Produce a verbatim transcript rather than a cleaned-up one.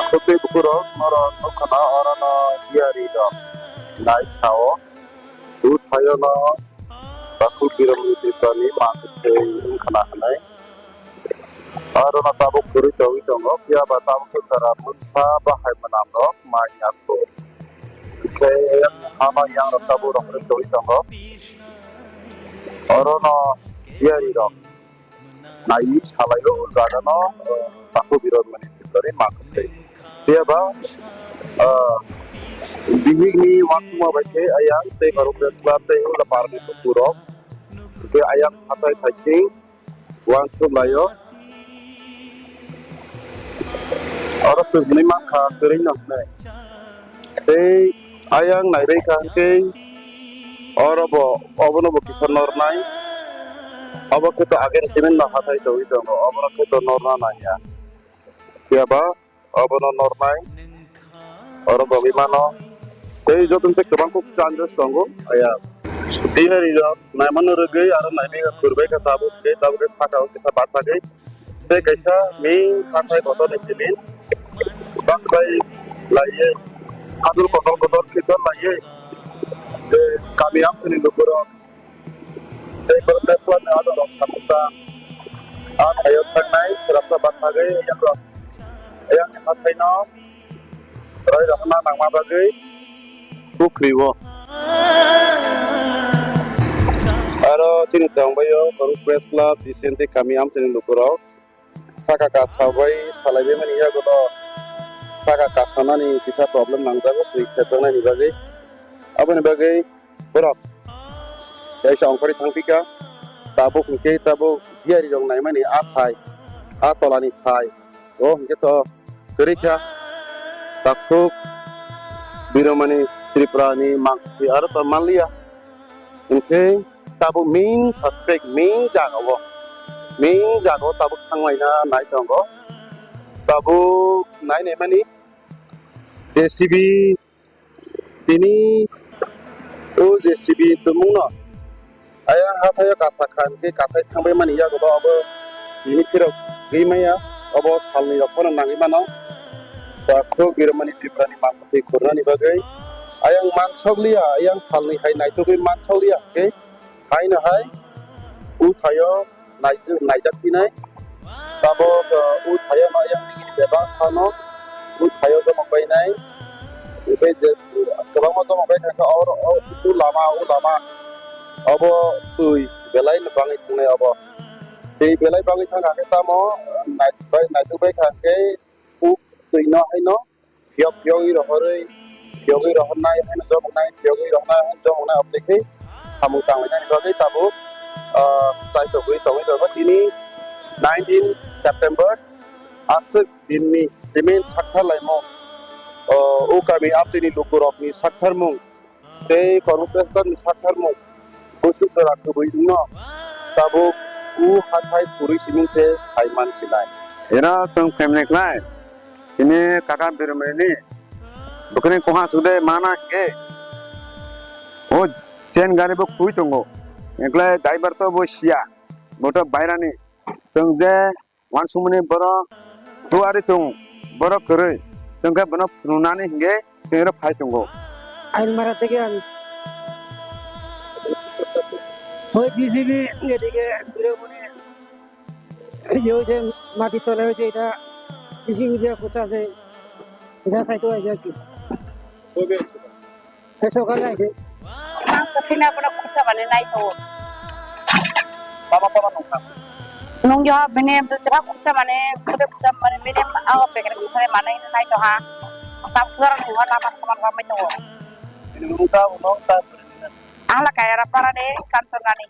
Tei bukurok norok nukha na orono diyari rok nai sao. Bwthaio no takhuk Biromani Tripurani mangkhwtwi wngkhana hwnwi. Orono tabuk kwrwi tongwi tongo, phiya ba tabuk swk jora mwnsa bahai mwnam rok mai ya kho. Hwnkhe hano yang rok tabuk rok kwrwi tongwi tongo. Orono diyari rok naiwi salaio o jaga no, o, takhuk Biromani Tripurani mangkhwtwi. Phiya ba, o, bihik ni uansukma bai khe ayang tei Garo Press Club tei Hula Park ni bukurok hwnkhe ayang hathai phaising uansuk laio. Oro chwng hwnwi mankha kwrwi no hwnwi. Tei ayang naibai kha hwnkhe oro bo obono bo kisa nornai. Obo khe to ageni simi no hathai tongwi tongo, obono khe to norna nangya. Phiya ba obono nornai, oro tongwi mano. Tei jotono se kwbang kuk changes tongo, aya. Diyari rok naimano rwgwi aro naibai kha, kwrwbai kha tabuk, tei tabuk khe saka o kisa bathagwi. Tei kaisa main hathai kotor ni simi bakbai laiwi, hadul kotor kotor khitor laiwi, je kami amchini lukurok tei borok Bethlehem ni adongrok samung tang. A thaio thangnai srapsa bathagwi yang rok, yang ni hathai no roi rohorna nangma bagwi bukri o. Aro chini tongbaio Garo Press Club, D C N tei kami amchini lukurok saka kasa bai salaibai mani yago no saka kasanani kisa problem nangjago twi khejaknani bagwi. Aboni bagwi borok kaisa ongkhorwi thangpikha, tabuk hwnkhe tabuk diyari rok naimani a thai, a tolani thai, o hwnkhe to kwrwi kha takhuk Biromani Tripurani mangkhwtwi aro to manliya. Hwnkhe tabuk main suspect, main jaga o, main jaga o tabuk thanglaina nai tongo. Tabuk nai naimani J C B tini o J C B tongmungno ayang hathaio kasa kha hwnkhe kasai thangbai mani yago abo tini phirogwi maya, obo salni rok phano nangwi mano. Takhuk Biromani Tripurani mangkhwtwi khurnani bagwi ayang mansokliya, ayang salni hai naitugwi mansokliya hwnkhe haino hai bwthaio naijak, naijak phinai. Tabuk, uh, bwthaio no yang nini bebak phano bwthaio jomok bainai. Hwnkhe je kwbangma jomok bai kha khe oro, o, o lama, o lama obo twi belai no bangwi thangnai obo. Twi belai bangwi thang kha khe tamo, uh, nai-, bai, naituk bai kha khe o twi no haino phiyok phiyogwi rohorwi, phiyogwi rohornai haino jomoknai, phiyogwi rohornai haino jomoknai, oboni khe samung tanglainani bagwi tabuk, ah, chaitokgwi tongwi tongo. Tini nineteen September, aswk dinni cement sakthar laimung, o, o kami amchaini lukurokni saktharmung, tei Kormo Press Club ni saktharmung bwswk jora kwbwi wngno tabuk o hathai kwrwi siming se sai man sinai. Eno chwng family khlai sini kaka Biromani ni bwkhwni koha sudai mana khe o chain gari bo khwi tongo, enklai driver to bo siya, bo to bairani. Chwng je Wansukmani borok tuari tongo, borok kwrwi, chwng khe bono phunuknani hinkhe chwngno phai tongo. Ailmara theke ang hoi J C B এদিকে বিরোধমণি ইয়ে হয়েছে, মাটির তলে হয়েছে, এটা কৃষি বিভাগ কোথা আছে, এটা চাইতে হয়েছে আর কি। কবে হয়েছে? Eso kala ise. Ang kathina kono khursa mane nai to. Tama tama nungkha. Nung yo bini em to chira khursa mane, khursa khursa mane bini em awa pekre khursa mane nai to ha. Tap sara nung ha nama saman ramai to. Bini nung ta nung ta. Ang la kaya ra para de kantor nani.